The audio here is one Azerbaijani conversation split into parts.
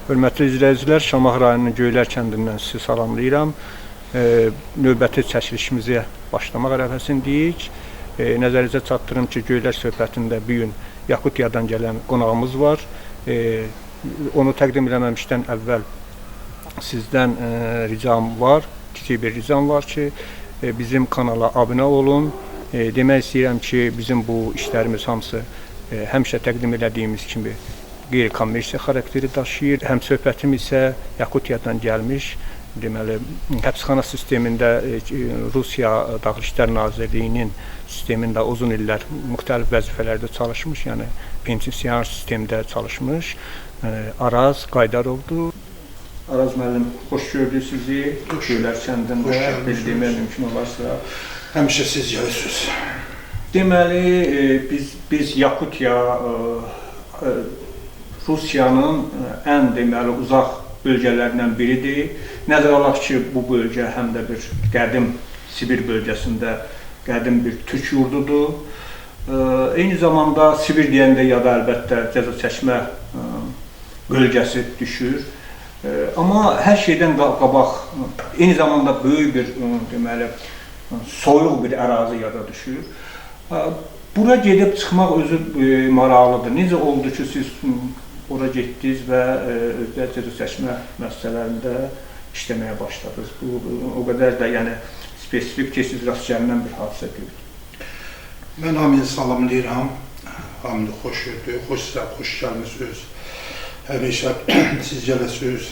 Hörmətli izləyicilər, Şamaxı rayonunun Göylər kəndindən sizi salamlayıram. Növbəti çəkilişimizə başlamaq ərəfəsindəyik. Nəzərinizə çatdırım ki, Göylər söhbətində bu gün Yakutiyadan gələn qonağımız var. Onu təqdim eləməmişdən əvvəl sizdən ricam var, kiçik bir ricam var ki, bizim kanala abunə olun. Demək istəyirəm ki, bizim bu işlərimiz hamısı həmişə təqdim elədiyimiz kimi qeyri-kommersiya xarakteri daşıyır. Həm söhbətim isə Yakutiyadan gəlmiş, deməli, həbsxana sistemində Rusiya Daxili İşlər Nazirliyinin sistemində uzun illər müxtəlif vəzifələrdə çalışmış, yəni penitensiar sistemdə çalışmış Araz Qaydarovdur. Araz müəllim, xoş gördük sizi. Göylər kəndində bildiyimə mümkün olarsa. Həmişə siz gəlirsiniz. Deməli, biz Yakutiya Rusiyanın ən deməli uzaq bölgələrindən biridir. Nəzərə alaq ki, bu bölgə həm də bir qədim Sibir bölgəsində qədim bir türk yurdudur. Eyni zamanda Sibir deyəndə ya da əlbəttə cəza çəkmə bölgəsi düşür. Amma hər şeydən qabaq eyni zamanda böyük bir deməli soyuq bir ərazi yada düşür. Bura gedib çıxmaq özü maraqlıdır. Necə oldu ki, siz ora getdiniz və özdə cəza çəkmə müəssisələrində işləməyə başladınız? Bu o qədər də yəni spesifik tez-tez rast gəlinən bir hadisə deyil. Mən hamını salamlayıram. Hamını xoş gördük. Xoş gəlmisiniz. Həmişə siz gələsiniz.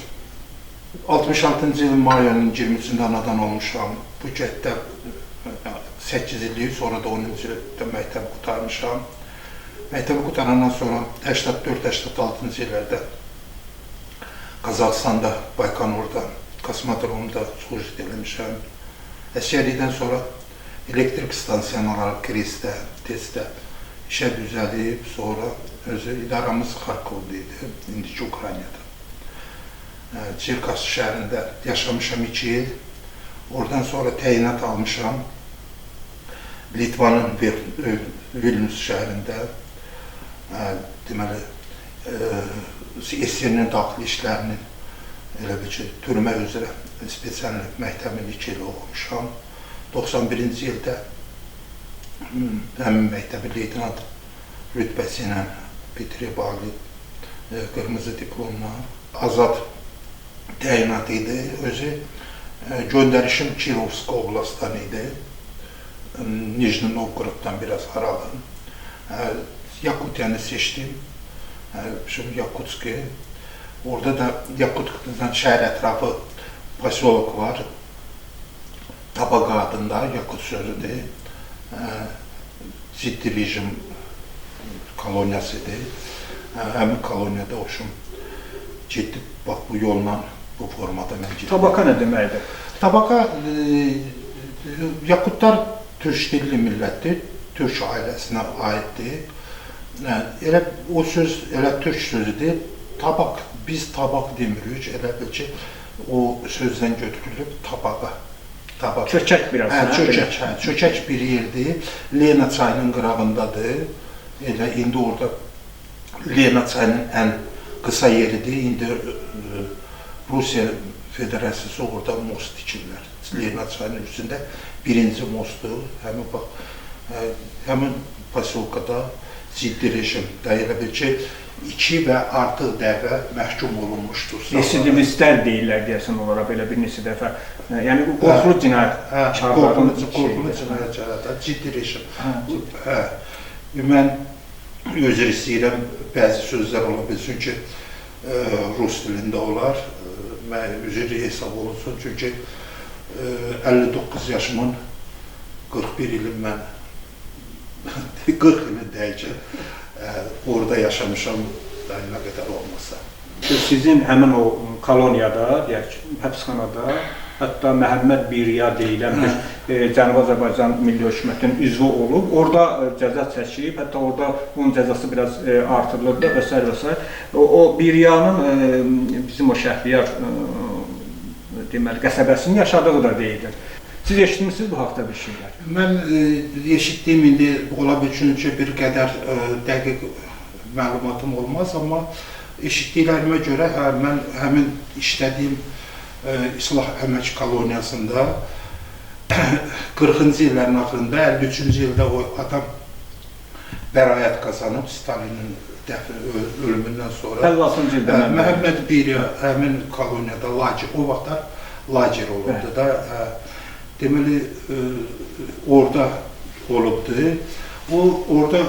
66-cı ilin may ayının 23-də anadan olmuşam. Bu kətdə 8 illik, sonra da 10-cu ildə məktəbi qurtarmışam. Məktəbi qurtarandan sonra 84-86-cı illərdə Qazaxıstanda, Baykonurda, Kosmodromda slujit eləmişəm. Əsgərlikdən sonra elektrik stansiyaları Kristdə, Testdə işə düzəlib, sonra özü idaramız Xarkovda idi, indiki Ukraynada. Çerkas şəhərində yaşamışam 2 il. Oradan sonra təyinat almışam Litvanın Vilnius şəhərində. Deməli, SSR-nin daxili işlərinin elə bil ki, türmə üzrə spesial məktəbini 2 il oxumuşam. 91-ci ildə həmin məktəbi leytenant rütbəsi ilə bitirib ali qırmızı diplomla azad təyinat idi. Özü göndərişim Kirovsk oblastdan idi. Nijni Novgoroddan biraz aralı. Yakutiyanı seçdim. Şimdi Yakutski. Orada da Yakutsk'dan şəhər ətrafı pasyolok var. Tabaqa adında Yakut sözüdür. Ciddi rejim koloniyasıdır. Həmin koloniyada oşum getdi. Bax bu yolla, bu formada mən getdim. Tabaka nə deməkdir? Tabaka, Yakutlar türk dilli millətdir. Türk ailəsinə aiddir. Elə o söz, elə türk sözüdür. Tabak, biz tabaq demirik. Elə bil ki, o sözdən götürülüb tabaqa. Tabaq. Çökək biraz. Hə, çökək, hə, çökək bir yerdir. Lena çayının qırağındadır. Elə indi orada Lena çayının ən qısa yeridir. İndi Rusiya Federasiyası orada most dikirlər. Lena çayının üstündə birinci mostdur. Həmin bax, həmin pasyolkada ciddi rejim də elə bil ki, 2 və artıq dəfə məhkum olunmuşdur. Residivistlər deyirlər deyəsən onlara belə bir neçə dəfə. Yəni qorxulu cinayətkarların qorxulu cinayətkarlar, ciddi rejim. Hə. Mən üzr istəyirəm, bəzi sözlər ola bilsin ki, rus dilində olar. Mən üzr hesab olunsun, çünki 59 yaşımın 41 ilin mən 40 ilin deyək ki, orada yaşamışam, daha nə qədər olmasa. Sizin həmin o koloniyada, deyək ki, həbsxanada, hətta Məhəmməd Biriya deyilən bir Cənubi Azərbaycan Milli Hökumətinin üzvü olub, orada cəza çəkib, hətta orada onun cəzası biraz artırılır da və s. və s. O Biriyanın bizim o Şəhriyar deməli, qəsəbəsinin yaşadığı da deyilir. Siz eşitmişsiniz bu haqda bir şeylər? Mən eşitdiyim indi ola bilsin ki, bir qədər dəqiq məlumatım olmaz, amma Eşitdiklərimə görə, mən həmin işlədiyim İslah Əmək Koloniyasında 40-cı illərin axırında, 53-cü ildə o adam bəraət qazanıb Stalinin ölümündən sonra. 56-cı ildə. Məhəmməd Beriya həmin koloniyada lager, o vaxtlar lager olurdu da. Deməli, orada olubdu. O, orada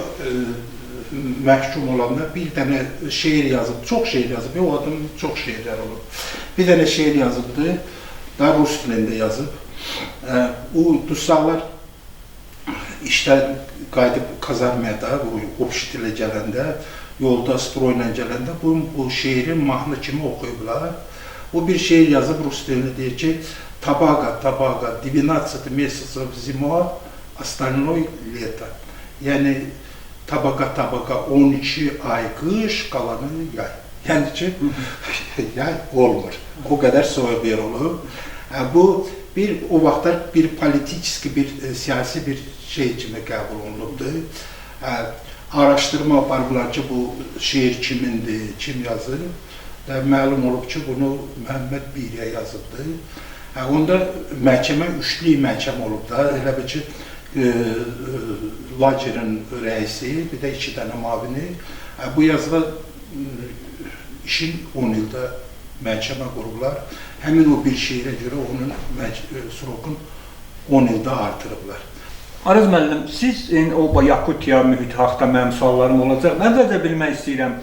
məhkum olanda bir dənə şeir yazıb, çox şeir yazıb, o adam çox şeirlər olub. Bir dənə şeir yazıbdı, da rus dilində yazıb. O dustaqlar işdən qayıdıb kazarmaya da, obşitilə gələndə, yolda stroyla gələndə bu şeiri mahnı kimi oxuyublar. O bir şeir yazıb rus dilində deyir ki, Tabaqa, tabaqa, 12 месяцев зима, остальной лето. Yəni, tabaqa, tabaqa, 12 ay qış, qalanı yay. Yəni ki, yay olmur. O qədər soyuq yer olub. Bu, o vaxtlar bir politiski, bir siyasi bir şey kimi qəbul olunubdur. Araşdırma aparıblar ki, bu şeir kimindir, kim yazır. Məlum olub ki, bunu Məhəmməd Beriya yazıbdır. Onda məhkəmə, üçlü məhkəmə olub da, elə bil ki, lagerin rəisi, bir də 2 dənə mavini. Bu yazıda işin 10 ildə məhkəmə qurublar. Həmin o bir şeirə görə onun srokun 10 ildə artırıblar. Araz müəllim, siz o Yakutiya mühiti haqda mənim suallarım olacaq. Əvvəlcə bilmək istəyirəm,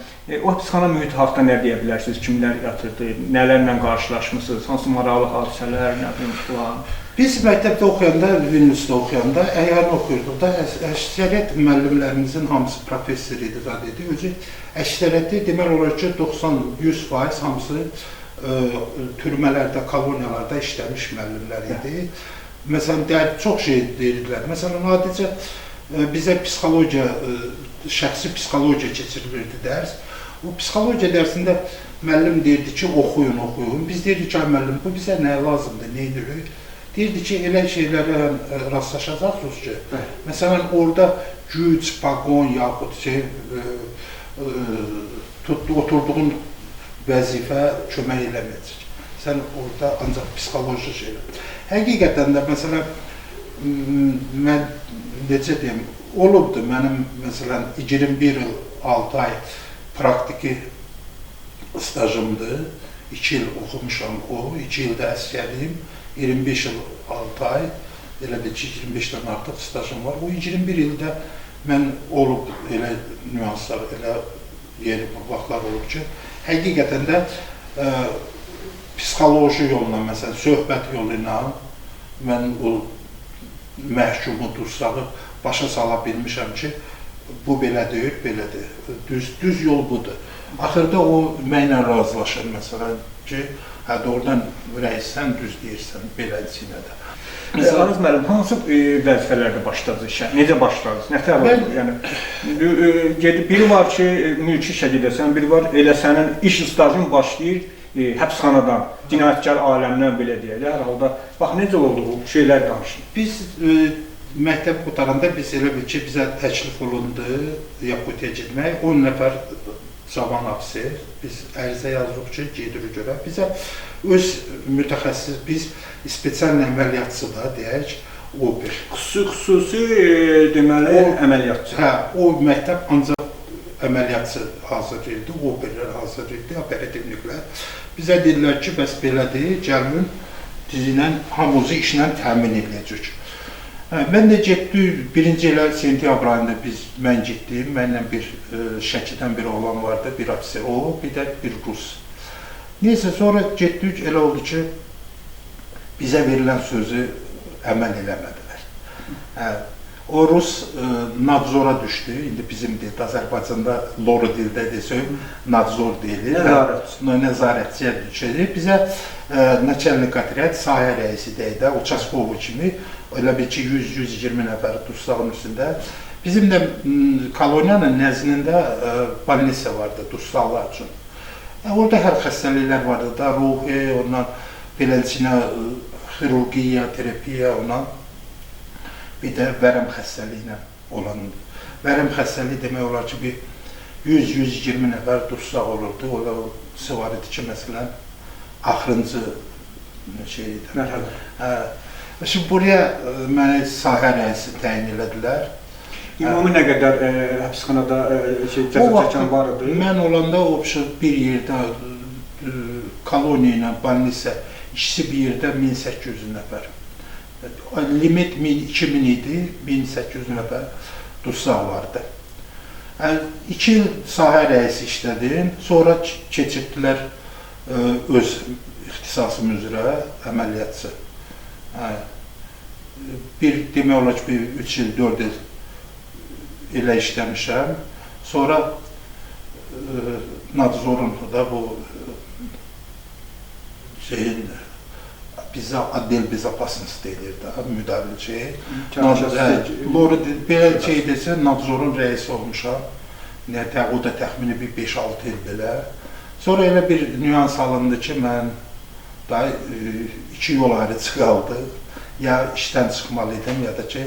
o həbsxana mühiti haqda nə deyə bilərsiniz? Kimlər yatırdı, nələrlə qarşılaşmısınız, hansı maraqlı hadisələr, nə bilim filan? Biz məktəbdə oxuyanda, Vilniusda oxuyanda, əyani oxuyurduq da, əksəriyyət müəllimlərimizin hamısı professor idi, zad idi. Özü əksəriyyəti demək olar ki, 90-100% hamısı türmələrdə, koloniyalarda işləmiş müəllimlər idi. Məsələn, çox şey deyirdilər. Məsələn, adicə bizə psixologiya, şəxsi psixologiya keçirilirdi dərs. O psixologiya dərsində müəllim deyirdi ki, oxuyun, oxuyun. Biz deyirdik ki, ay müəllim, bu bizə nə lazımdır, nə edirik? Deyirdi ki, elə şeylərə rastlaşacaqsınız ki, məsələn, orada güc, paqon, yaxud şey, oturduğun vəzifə kömək eləməyəcək. Sən orada ancaq psixoloji şeylər. Həqiqətən də, məsələn, mən necə deyim, olubdur mənim, məsələn, 21 il 6 ay praktiki stajımdır. 2 il oxumuşam o, 2 ildə əskərliyim, 25 il 6 ay, elə bil ki, 25-dən artıq stajım var. O 21 ildə mən olub elə nüanslar, elə yeri vaxtlar olub ki, həqiqətən də psixoloji yolla, məsələn, söhbət yolu ilə mən o məhkumu, dustaqı başa sala bilmişəm ki, bu belə deyil, belədir, düz yol budur. Axırda o mənlə razılaşır, məsələn ki, hə, doğrudan rəis, sən düz deyirsən, beləcinə də. Araz müəllim, hansı vəzifələrdə başladınız işə? Necə başladınız? Nətər oldu? Yəni, biri var ki, mülki işə gedəsən, biri var, elə sənin iş stajın başlayır həbsxanadan, cinayətkar aləmdən belə deyək, hər halda. Bax, necə oldu bu şeylər danışın? Biz məktəb qutaranda biz elə bil ki, bizə təklif olundu Yakutiya getmək. 10 nəfər cavan ofisier, biz ərizə yazırıq ki, gedirik görə. Bizə öz mütəxəssis, biz spesial əməliyyatçı da deyək, o bir. Xüsusi deməli, əməliyyatçı. Hə, o məktəb ancaq əməliyyatçı hazırlayırdı, operlər hazırlayırdı, operativniklər. Bizə dedilər ki, bəs belədir, gəlin, dizi ilə, hamımızı işlə təmin edəcək. Mən də getdim, birinci elə sentyabr ayında mən getdim, mənlə bir Şəkidən bir oğlan vardı, bir ofisier o, bir də bir rus. Neysə, sonra getdik, elə oldu ki, bizə verilən sözü əməl eləmədilər. O rus nadzora düşdü, indi bizim dildə, Azərbaycanda loru dildə desək, nadzor deyilir. Nəzarətçi. Nəzarətçiyə düşür. Bizə načelnik otrяд, sahə rəisi deyək də, uçaskovu kimi, elə bil ki, 100-120 nəfər dustağın üstündə. Bizim də koloniyanın nəznində balnisa vardı dustaqlar üçün. Orada hər xəstəliklər vardı da, ruhi, ondan beləcinə xirurgiya, terapiya, ondan bir də vərəm xəstəliyi ilə olan. Vərəm xəstəliyi demək olar ki, bir 100-120 nəfər dussaq olurdu. O var idi ki, məsələn, axırıncı şey idi. Mərhələ. Hə. Şimdi buraya mənə sahə rəisi təyin elədilər. Ümumi nə qədər həbsxanada cəza çəkən var idi? Mən olanda o bir yerdə koloniya ilə balnisa ikisi bir yerdə 1800 nəfər. Limit 2000 idi, 1800 nəfər dussaq vardı. 2 il sahə rəisi işlədim, sonra keçirdilər öz ixtisasım üzrə əməliyyatçı. Bir demək olar ki, bir 3 il, 4 il elə işləmişəm. Sonra nadzorun da bu şeyin bizə adel bezopasnost deyilir də, müdavil şey. Doğru, belə şey desə, nadzorun rəisi olmuşam. O da təxmini bir 5-6 il belə. Sonra elə bir nüans alındı ki, mən daha 2 yol ayrı çıxaldı. Ya işdən çıxmalı idim, ya da ki,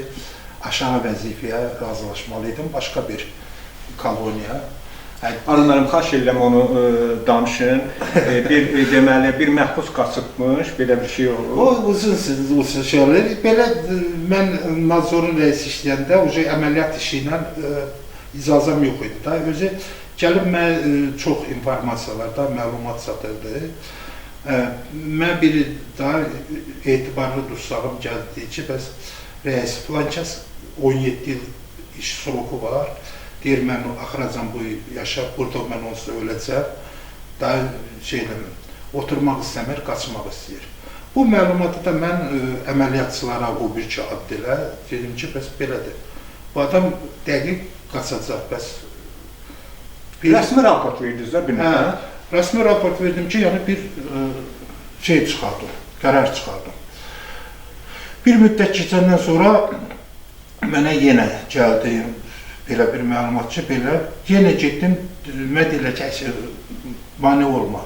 aşağı vəzifəyə razılaşmalı idim, başqa bir koloniya. Aran müəllim, xahiş edirəm onu danışın. Deməli, bir məhbus qaçıbmış, belə bir şey olur. O uzun şey olur. Belə mən nadzorun rəisi işləyəndə, əməliyyat işi ilə icazəm yox idi da. Özü gəlib mənə çox informasiyalarda məlumat çatırdı. Mən bir daha etibarlı dussağım gəldi ki, bəs rəis filan kəs 17 il iş sroku var. Deyir, mən axıracan bu yaşa, burada mən onsuz öləcəm, daha şey eləmir, oturmaq istəmir, qaçmaq istəyir. Bu məlumatı da mən əməliyyatçılara, o bir ki addilə, dedim ki, bəs belədir. Bu adam dəqiq qaçacaq, bəs... Rəsmi raport verdiniz də bir nöqtə? Rəsmi raport verdim ki, yəni bir şey çıxardım, qərar çıxardım. Bir müddət keçəndən sonra mənə yenə gəldi belə bir məlumat ki, belə, yenə getdim, mən deyirlər ki, mane olma,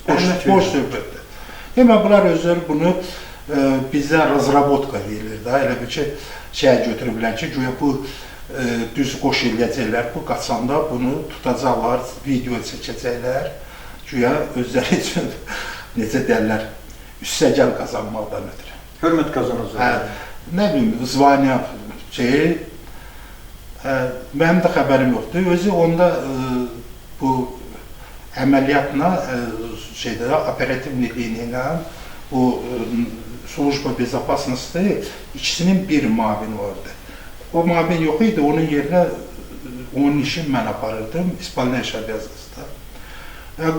boş söhbətdir. Demək, bunlar özləri bunu bizə razrabotka deyilir da, elə bir ki, şeyə götürüblər ki, güya bu düz qoş eləyəcəklər, bu qaçanda bunu tutacaqlar, video çəkəcəklər, güya özləri üçün, necə deyərlər, üstəgəl qazanmaqdan ötürü. Hörmət qazanacaqlar. Nə bilim, zvaniya şeyi, mənim də xəbərim yoxdur. Özü onda bu əməliyyatla, şeydə, operativ liniya ilə bu slujba bezopasnosti ikisinin bir mavini vardı. O mavin yox idi, onun yerinə onun işini mən aparırdım, İspalnaya Şabyazasıda.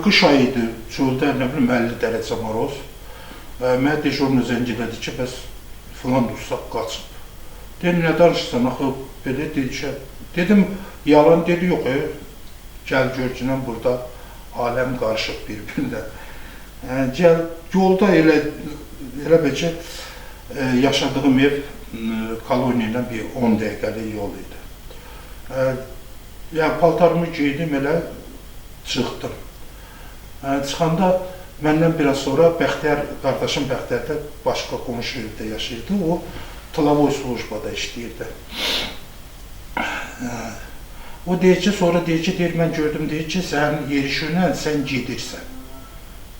Qış ayı idi, çöldə nə bilim 50 dərəcə moroz. Mənə dejurnu zəng elədi ki, bəs filan dussaq qaçıb. Dedim, nə danışırsan, axı, belə dedi ki, dedim, yalan dedi, yox, gəl gör ki, burada aləm qarışıb bir-birinə. Gəl, yolda elə bil ki, yaşadığım ev koloniya ilə bir 10 dəqiqəlik yol idi. Yəni, paltarımı geydim, elə çıxdım. Çıxanda məndən biraz sonra Bəxtiyar, qardaşım Bəxtiyar da başqa qonşu evdə yaşayırdı, o tılovoy slujbada işləyirdi. O deyir ki, sonra deyir ki, deyir, mən gördüm, deyir ki, sənin yerişinlə sən gedirsən.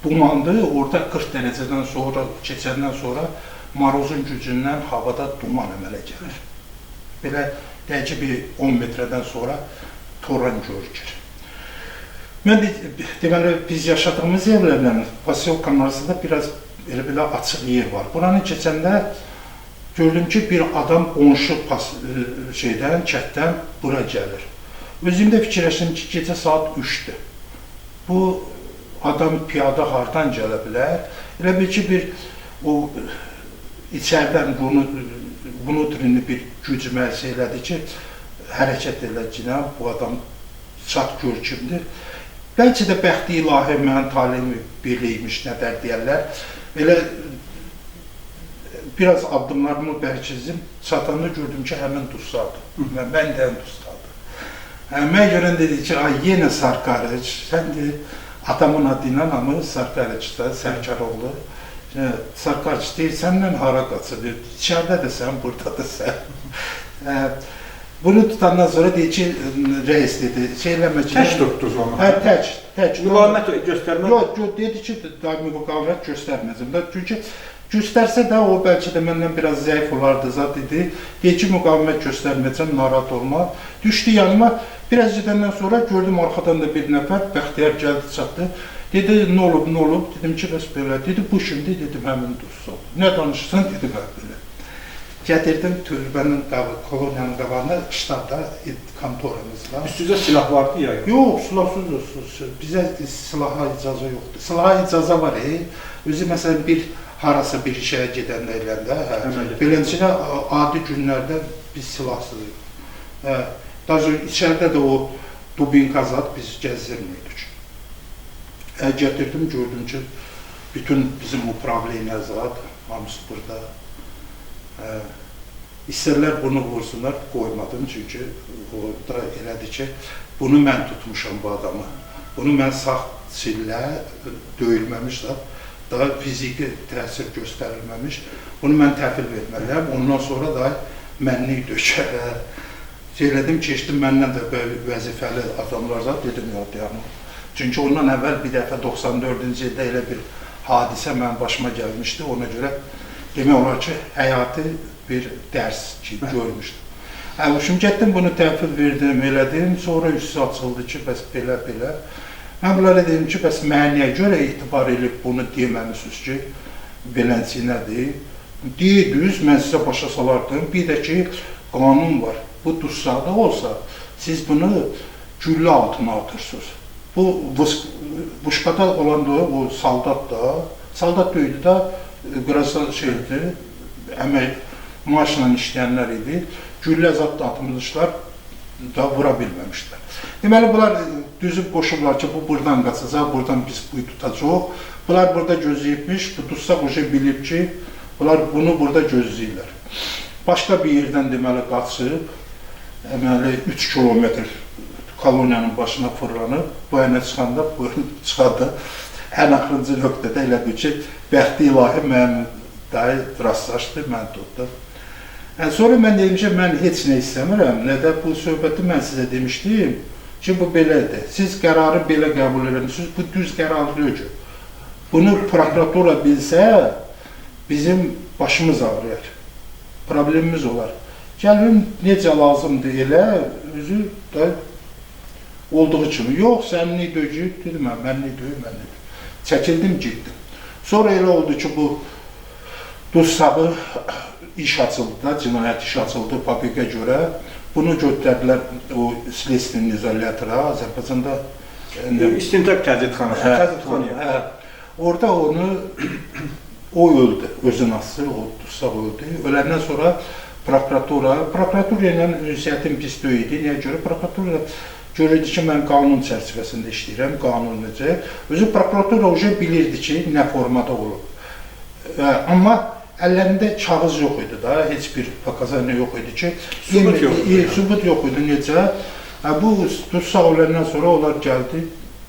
Dumandı, orada 40 dərəcədən sonra, keçəndən sonra marozun gücündən havada duman əmələ gəlir. Belə, deyək ki, bir 10 metrədən sonra toran görükür. Mən də, deməli, biz yaşadığımız evlərlə posyolkanın arasında biraz elə belə açıq yer var. Buranı keçəndə gördüm ki, bir adam qonşu şeydən, kətdən bura gəlir. Özüm də fikirləşdim ki, gecə saat 3-dür. Bu adam piyada hardan gələ bilər? Elə bil ki, bir o içərdən vnutrini bir güc məlsə elədi ki, hərəkət eləcinə bu adam çat gör kimdir. Bəlkə də bəxti ilahi mənim talihimi belə imiş, nə dər deyərlər. Elə biraz addımlarımı bərkizdim, çatanda gördüm ki, həmin dustaqdır. Mən də dustaqdır. Mən görən dedi ki, ay yenə Sarkariç, sən de adamın adı ilə amma Sarkariç da, Sərkaroğlu. Sarkariç deyir, səndən hara qaçır? Deyir, içəridə də sən, burada da sən. Bunu tutandan sonra deyir ki, rəis dedi, şey eləmə ki... Tək tutdunuz onu? Hə, tək. Müqavimət göstərmə? Yox, dedi ki, daha müqavimət göstərməyəcəm. Çünki göstərsə də o bəlkə də məndən biraz zəif olardı zat idi. Deyir ki, müqavimət göstərməyəcəm, narahat olma. Düşdü yanıma, biraz gedəndən sonra gördüm arxadan da bir nəfər, Bəxtiyar gəldi, çatdı. Dedi, nə olub, nə olub? Dedim ki, bəs belə. Dedi, bu şimdi, dedim, həmin dostum. Nə danışırsan, dedim, hə, belə. Gətirdim türbənin, koloniyanın qabağında, ştabda, kontoramız var. Üstünüzdə silah vardı ya? Yox, silahsız, bizə silaha icazə yoxdur. Silaha icazə var, özü məsələn bir harasa bir işə gedəndə eləndə, beləncə adi günlərdə biz silahsızıq. Daha içəridə də o dubinka zat biz gəzdirmirdik. Gətirdim, gördüm ki, bütün bizim upravleniya zat, hamısı burada. İstərlər bunu vursunlar, qoymadım, çünki o da elədi ki, bunu mən tutmuşam bu adamı. Bunu mən sağ sillə döyülməmiş zat, daha fiziki təsir göstərilməmiş. Bunu mən təhvil verməliyəm, ondan sonra da mənlik dökərlər. Elədim, keçdim, məndən də böyle vəzifəli adamlar zat, dedim, yox, yəni. Çünki ondan əvvəl bir dəfə 94-cü ildə elə bir hadisə mənim başıma gəlmişdi, ona görə demək olar ki, həyati bir dərs ki, görmüşdüm. Şimdi getdim, bunu təhvil verdim, elədim, sonra üstü açıldı ki, bəs belə-belə. Mən bunlara dedim ki, bəs mənə niyə görə etibar edib bunu deməmişsiniz ki, beləncə nədir? Deyirdiniz, mən sizə başa salardım. Bir də ki, qanun var. Bu dussağı olsa, siz bunu güllə altına atırsınız. Bu, vışqada olan da o saldat da, saldat deyildi də, biraz şeydi, əmək maaşla işləyənlər idi, güllə zat da atmışlar, da vura bilməmişlər. Deməli, bunlar düzüb qoşublar ki, bu buradan qaçacaq, buradan biz bu tutacaq. Bunlar burada gözləyibmiş, bu tutsaq uje bilib ki, bunlar bunu burada gözləyirlər. Başqa bir yerdən deməli qaçıb, deməli 3 kilometr koloniyanın başına fırlanıb, bu yana çıxanda, bu yana çıxanda, ən axırıncı nöqtədə elə bil ki, bəxti ilahi mənim dayı rastlaşdı, mən tutdu. Sonra mən dedim ki, mən heç nə istəmirəm, nə də bu söhbəti mən sizə demişdim ki, bu belədir. Siz qərarı belə qəbul eləmişsiniz, bu düz qərar deyil ki. Bunu prokuratura bilsə, bizim başımız ağrıyar, problemimiz olar. Gəlim, necə lazımdır elə, özü də olduğu kimi. Yox, sən nə döyür, dedim, mən nə döyür, mən nə döyür. Çəkildim, getdim. Sonra elə oldu ki, bu dussağı iş açıldı da, cinayət işi açıldı fabrikə görə. Bunu götürdülər o Slestinin izolyatora, Azərbaycanda. İstintaq təzyiqxanası. Təzyiqxanaya. Orada onu, o öldü, özün aslı, o dussaq öldü. Öləndən sonra prokuratura ilə ünsiyyətim pis deyildi. Niyə görə? Prokuratura görürdü ki, mən qanun çərçivəsində işləyirəm, qanun necə. Özü prokuratura uje bilirdi ki, nə formada olub. Amma əllərində kağız yox idi da, heç bir pakazaniya yox idi ki, sübut yox idi. Sübut yox idi necə. Bu tutsaq öləndən sonra onlar gəldi,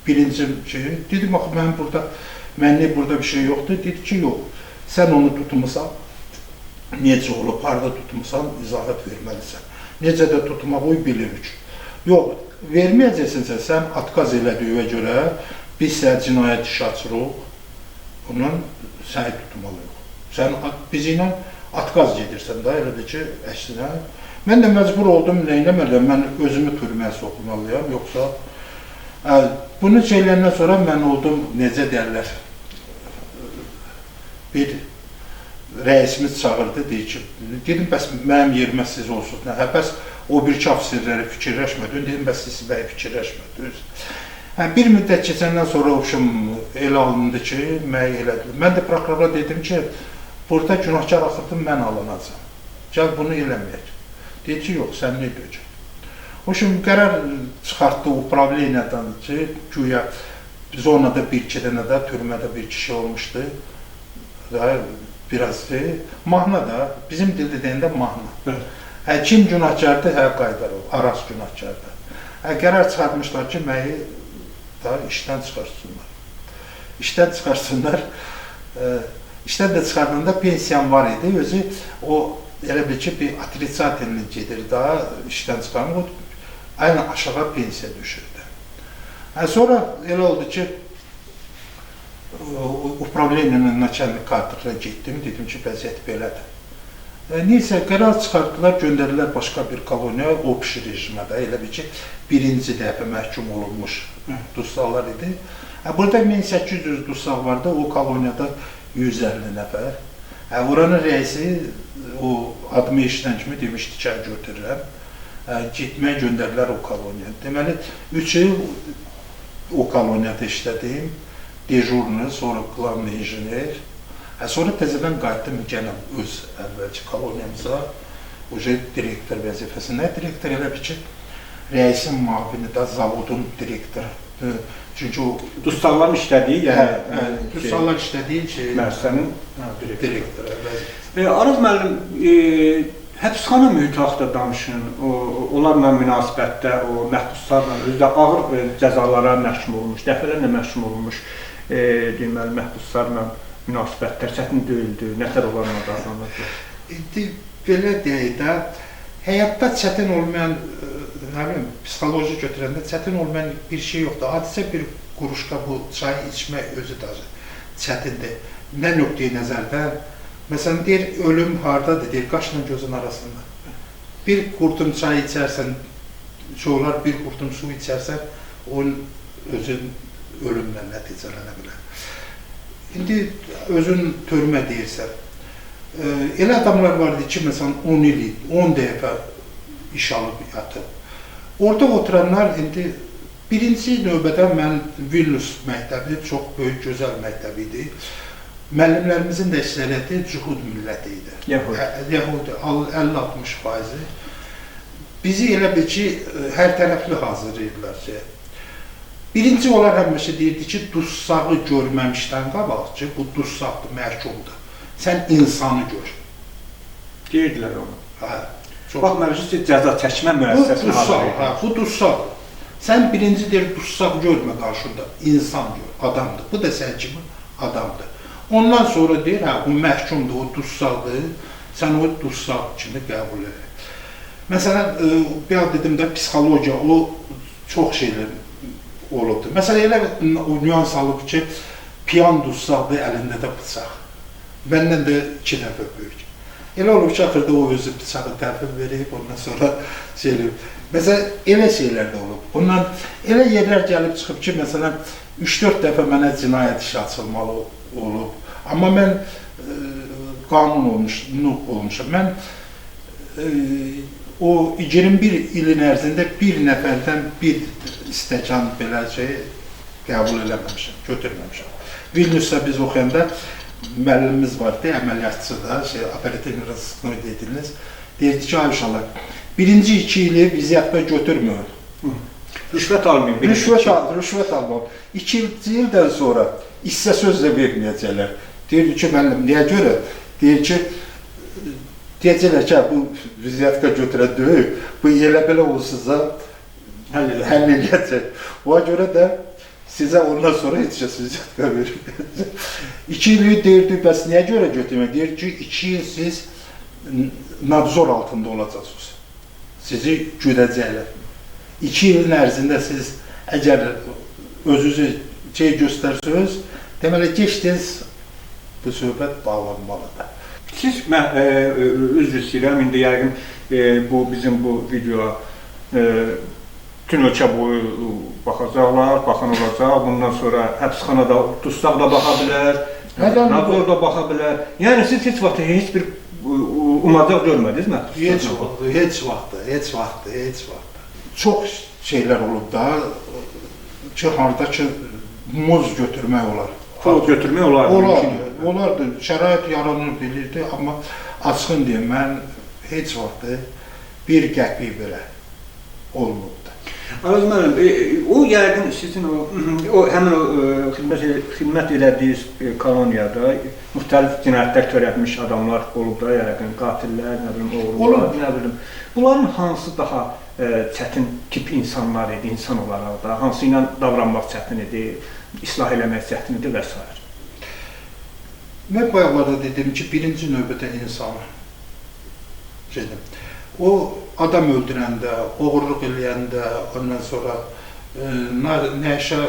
birinci şey, dedim, axı mənim burada, mənlik burada bir şey yoxdur. Dedi ki, yox, sən onu tutmusan, necə olub, harada tutmusan, izahat verməlisən. Necə də tutmağı bilirik. Yox, verməyəcəksənsə, sən atqaz elədiyinə görə biz sənə cinayət işi açırıq, ondan səni tutmalıyıq. Sən bizi ilə atqaz gedirsən də, elə də ki, əksinə. Mən də məcbur oldum, nə eləməliyəm, mən özümü türməyə soxmalıyam, yoxsa... Bunu şeylərindən sonra mən oldum, necə deyərlər, bir rəisimiz çağırdı, deyir ki, dedim, bəs mənim yerimə siz olsunuz, hə, bəs o bir iki ofisirləri fikirləşmədin, dedim, bəs siz bəy fikirləşmədiniz. Bir müddət keçəndən sonra oxşum elə alındı ki, məyi elədilər. Mən də prokurora dedim ki, burada günahkar axırdım, mən alınacam. Gəl bunu eləməyək. Dedi ki, yox, sən nə deyəcək? O şimdi qərar çıxartdı upravleniyadan ki, güya zonada bir iki dənə də, türmədə bir kişi olmuşdu. Daha biraz mahnı da, bizim dildə deyəndə mahnı. Hə, kim günahkardır, hə, qayıdar o, Araz günahkardır. Hə, qərar çıxartmışlar ki, məni da işdən çıxarsınlar. İşdən çıxarsınlar. İşdən də çıxardığında pensiyam var idi. Özü o elə bil ki, bir otritsatelni gedir daha, işdən çıxan, o ən aşağı pensiya düşürdü. Sonra elə oldu ki, upravleniyanın načalnik kadrına getdim, dedim ki, vəziyyət belədir. Neysə, qərar çıxartdılar, göndərdilər başqa bir koloniya, opşi rejimə də, elə bil ki, birinci dəfə məhkum olunmuş dustaqlar idi. Burada 1800 dustaq vardı, o koloniyada 150 nəfər. Oranın rəisi o adımı eşidən kimi demişdi ki, götürürəm. Getməyə göndərdilər o koloniyaya. Deməli, 3 il o koloniyada işlədim. Dejurnu, sonra qlavni injener. Sonra təzədən qayıtdım yenə öz əvvəlki koloniyamıza, uje direktor vəzifəsinə. Direktor elə bil ki, rəisin müavini də, zavodun direktoru. Çünki o... Dustaqların işlədiyi, yəni... Dustaqlar işlədiyi şey... Müəssisənin direktoru vəzifəsi. Araz müəllim, həbsxana mühiti haqda danışın, onlarla münasibətdə, o məhbuslarla, özü də ağır cəzalara məhkum olunmuş, dəfələrlə məhkum olunmuş, deməli, məhbuslarla münasibətlər çətin deyildi, nətər onlarla davranırdı? İndi belə deyək də, həyatda çətin olmayan, nə bilim, psixoloji götürəndə çətin olmayan bir şey yoxdur. Adicə bir quruşqa bu çayı içmək özü də çətindir. Nə nöqteyi nəzərdən? Məsələn, deyir, ölüm hardadır, deyir, qaşla gözün arasında. Bir qurtum çay içərsən, çoxlar bir qurtum su içərsən, onun özün ölümlə nəticələnə bilər. İndi özün törmə deyirsən. Elə adamlar vardı ki, məsələn, 10 il, 10 dəfə iş alıb yatıb. Orada oturanlar indi birinci növbədə mən Vilnius məktəbi çox böyük, gözəl məktəb idi. Müəllimlərimizin də əksəriyyəti Cühud milləti idi. Yəhudi, 50-60%. Bizi elə bil ki, hər tərəfli hazırlayırlar ki. Birinci onlar həmişə deyirdi ki, dussağı görməmişdən qabaq ki, bu dussaqdır, məhkumdur. Sən insanı gör. Deyirdilər onu. Hə. Baxmamışsınız ki, cəza çəkmə müəssisəsini hazırlayır. Bu dussaq. Sən birinci deyir, dussaq görmə qarşında, insan gör, adamdır. Bu da sən kimi adamdır. Ondan sonra deyir, hə, o məhkumdur, o dussaqdır, sən o dussaq kimi qəbul elə. Məsələn, bir ad dedim də, psixologiya, o çox şeylər olubdur. Məsələn, elə o nüans alıb ki, piyan dussaqdır, əlində də bıçaq. Məndən də 2 dəfə böyük. Elə olub ki, axırda o özü bıçağı təhvil verib, ondan sonra şey eləyib. Məsələn, elə şeylər də olub. Ondan elə yerlər gəlib çıxıb ki, məsələn, 3-4 dəfə mənə cinayət işi açılmalı olub. Amma mən qanun olmuşam. Mən o 21 ilin ərzində bir nəfərdən bir stəkan belə şey qəbul eləməmişəm, götürməmişəm. Vilniusda biz oxuyanda müəllimimiz vardı, əməliyyatçı da, operativ razıqnoy dediniz. Deyirdi ki, ay uşaqlar, birinci 2 ili viziyatda götürmür. Rüşvət almayın. Rüşvət almayın. 2-ci ildən sonra hissə söz də verməyəcəklər. Deyirdi ki, müəllim, niyə görə? Deyir ki, deyəcəklər ki, bu viziyatda götürən deyil, bu elə belə olsunsa həll eləyəcək. Ona görə də sizə ondan sonra heç kəs vizyatka verməyəcək. 2 ili deyirdi, bəs niyə görə götürmək? Deyir ki, 2 il siz nadzor altında olacaqsınız. Sizi güdəcəklər. 2 ilin ərzində siz əgər özünüzü şey göstərsiniz, deməli, gec-tez bu söhbət bağlanmalıdır. Siz, mən üzr istəyirəm, indi yəqin bu bizim bu videoya bütün ölkə boyu baxacaqlar, baxan olacaq. Bundan sonra həbsxanada dustaq da baxa bilər, nadzor da baxa bilər. Yəni siz heç vaxt heç bir umacaq görmədiniz mi? Heç vaxt, heç vaxt, heç vaxt, heç vaxt. Çox şeylər olub da ki, harda ki, muz götürmək olar. Pul götürmək olardı. Olardı, olardı. Şərait yaranır bilirdi, amma açığın deyim, mən heç vaxt bir qəpik belə olmurdu. Araz müəllim, o yəqin sizin o həmin o xidmət elədiyiniz koloniyada müxtəlif cinayətlər törətmiş adamlar olub da yəqin, qatillər, nə bilim, oğrular, nə bilim. Bunların hansı daha çətin tip insanlar idi, insan olaraq da, hansı ilə davranmaq çətin idi, islah eləmək çətin idi və s. Mən bayaqlarda dedim ki, birinci növbədə insanı. Şeydir. O adam öldürəndə, oğurluq eləyəndə, ondan sonra nəşə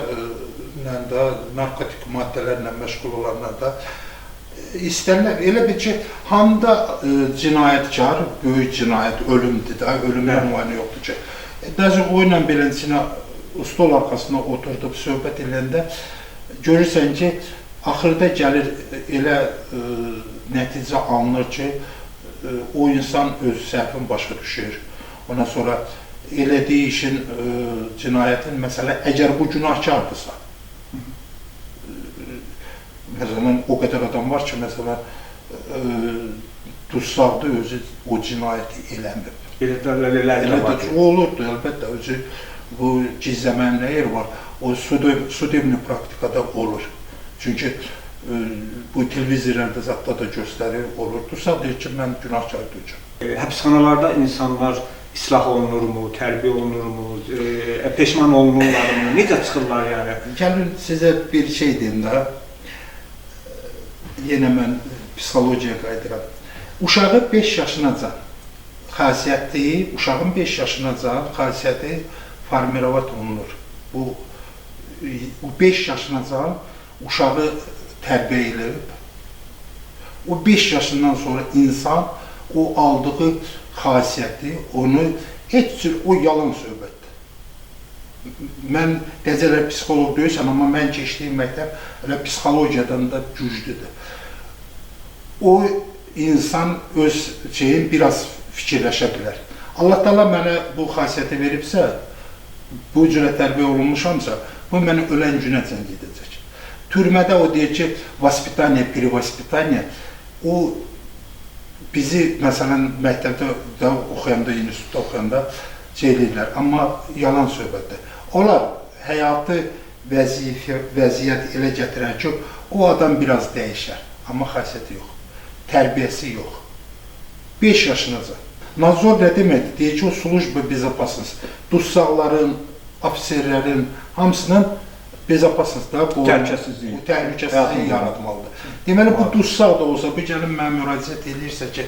ilə də, narkotik maddələrlə məşğul olanlar da istənilən, elə bil ki, hamda cinayətkar, böyük cinayət, ölümdür də, ölümdən müayinə yoxdur ki. Dəzə o ilə beləsinə stol arxasına oturdub söhbət eləyəndə görürsən ki, axırda gəlir elə nəticə alınır ki, o insan öz səhvin başa düşür. Ondan sonra elədiyi işin, cinayətin, məsələ, əgər bu günahkardırsa, məsələn, o qədər adam var ki, məsələn, tutsaqda özü o cinayəti eləmir. Elə də olurdu, əlbəttə, özü bu gizləmənin nə yeri var, o sudebni praktikada olur. Çünki bu televizorlarda zətdə də göstərir, olur. Tutsaq deyir ki, mən günahkar deyəcəm. Həbsxanalarda insanlar islah olunurmu, tərbiyə olunurmu, peşman olunurlarmı, necə çıxırlar yəni? Gəlin sizə bir şey deyim də, yenə mən psixologiyaya qayıdıram. Uşağı 5 yaşınacan xasiyyəti, uşağın 5 yaşınacan xasiyyəti formirovat olunur. Bu 5 yaşınacan uşağı tərbiyə edilib. O 5 yaşından sonra insan o aldığı xasiyyəti, onu heç cür, o yalan söhbətdir. Mən deyəcəklər psixoloq deyirsən, amma mən keçdiyim məktəb elə psixologiyadan da güclüdür. O insan öz şeyin biraz fikirləşə bilər. Allah Teala mənə bu xasiyyəti veribsə, bu cürə tərbiyə olunmuşamsa, bu mənə ölən günəcən gedəcək. Türmədə o deyir ki, vaspitaniya, perivaspitaniya, o bizi, məsələn, məktəbdə də oxuyanda, institutda oxuyanda şey eləyirlər, amma yalan söhbətdir. Onlar həyatı vəziyyət elə gətirər ki, o adam biraz dəyişər, amma xasiyyəti yox, tərbiyəsi yox. 5 yaşınacan. Nadzor nə deməkdir? Deyir ki, o slujba bezopasnost, tutsaqların, ofiserlərin hamısının bezopasnostda bu təhlükəsizliyi yaratmalıdır. Deməli, bu tutsaq da olsa, bu gəlin mənə müraciət eləyirsə ki,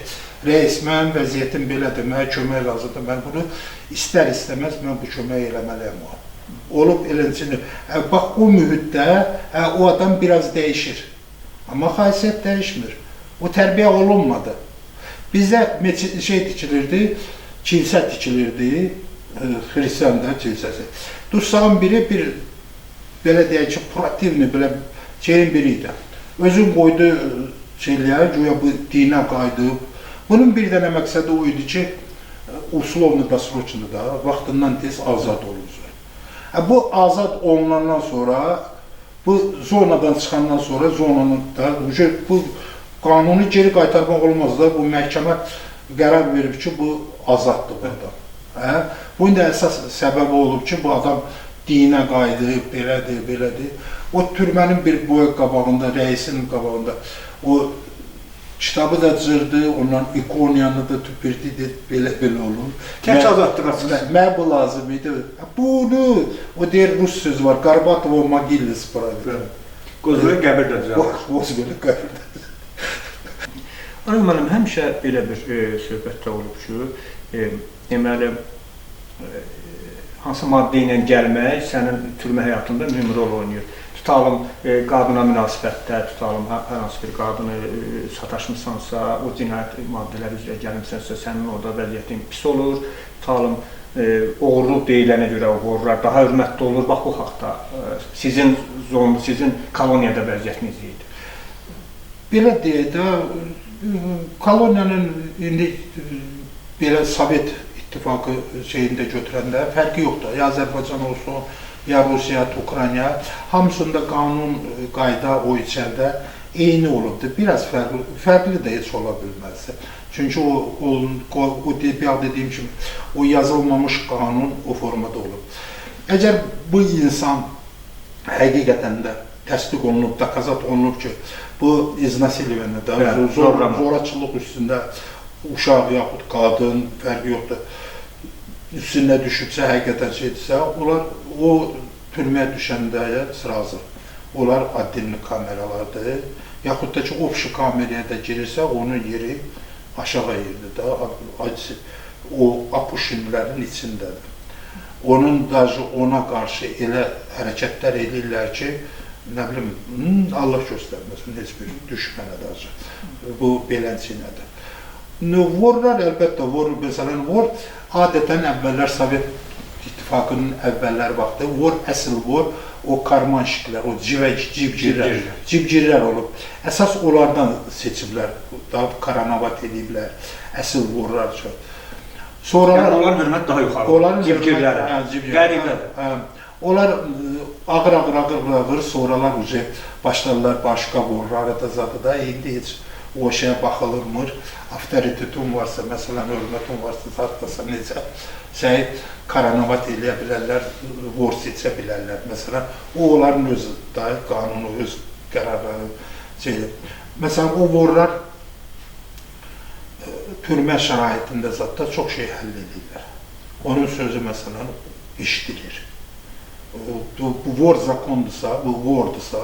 rəis, mənim vəziyyətim belədir, mənə kömək lazımdır, mən bunu istər-istəməz mən bu kömək eləməliyəm o. Olub eləncini. Bax, o mühitdə o adam biraz dəyişir. Amma xasiyyət dəyişmir. O tərbiyə olunmadı. Bizdə şey tikilirdi, kilsə tikilirdi, xristian da kilsəsi. Tutsağın biri bir, belə deyək ki, protivni, belə şeyin biri idi. Özün qoydu şeylər, güya bu dinə qayıdıb. Bunun bir dənə məqsədi o idi ki, uslovno dosroçno da, vaxtından tez azad olunsun. Bu azad olunandan sonra, bu zonadan çıxandan sonra, zonanın da, bu qanunu geri qaytarmaq olmaz da, bu məhkəmə qərar verib ki, bu azaddır bu adam. Bunun da əsas səbəbi olub ki, bu adam dinə qayıdıb, belədir, belədir. O türmənin bir boy qabağında, rəisin qabağında o kitabı da cırdı, ondan ikoniyanı da tüpürdü, belə-belə olur. Tək azadlığa çıxsın. Mənə bu lazım idi. Bunu, o deyir, rus sözü var, Qarbatova mogilli spravi. Qozbel qəbir də düzəldir. Qozbel qəbir də düzəldir. Arıq müəllim, həmişə belə bir söhbətdə olub ki, deməli, hansı maddə ilə gəlmək sənin türmə həyatında mühüm rol oynayır. Tutalım, qadına münasibətdə, tutalım, hər hansı bir qadını sataşmısansa, o cinayət maddələri üzrə gəlmisənsə, sənin orada vəziyyətin pis olur. Tutalım, oğurluq deyilənə görə oğurlar daha hörmətli olur. Bax, bu haqda sizin zonda, sizin koloniyada vəziyyət necə idi? Belə deyək də, koloniyanın indi belə Sovet İttifaqı şeyində götürəndə fərqi yoxdur. Ya Azərbaycan olsun, ya Rusiya, Ukrayna, hamısında qanun, qayda o içəridə eyni olubdur. Biraz fərqli də heç ola bilməzdi. Çünki o dediyim kimi, o yazılmamış qanun o formada olub. Əgər bu insan həqiqətən də təsdiq olunub, dokazat olunub ki, bu iznasilivənə də, zorakılıq üstündə uşaq yaxud qadın, fərqi yoxdur, üstündə düşübsə, həqiqətən şeydirsə, onlar o türməyə düşəndə sırazı, onlar addinli kameralardır. Yaxud da ki, opşu kameraya da girirsə, onun yeri aşağı yerdir da, o Apuşinlərin içindədir. Onun daşı ona qarşı elə hərəkətlər edirlər ki, nə bilim, Allah göstərməsin heç bir düşmənə daşı. Bu beləncə nədir. Vorlar əlbəttə, vor, məsələn, vor adətən əvvəllər Sovet İttifaqının əvvəllər vaxtı, vor, əsl vor, o karmanşiklər, o civcirlər, civcirlər olub. Əsas onlardan seçiblər, daha karanovat ediblər, əsl vorlar çox. Sonralar, yəni onların hörmət daha yuxarı. Onların civcirləri, qəribə. Onlar ağır-ağır sonralar uca başlarlar başqa vorları da zadı da, indi heç o şeyə baxılırmır. Avtoritetin varsa, məsələn, hörmətin varsa, zatdasa necə səni karanovat eləyə bilərlər, vor seçə bilərlər. Məsələn, o onların öz da qanunu, öz qərarları şeydir. Məsələn, o vorlar türmə şəraitində zətdə çox şey həll edirlər. Onun sözü, məsələn, işdilir. Bu vor zakondursa, bu vordursa,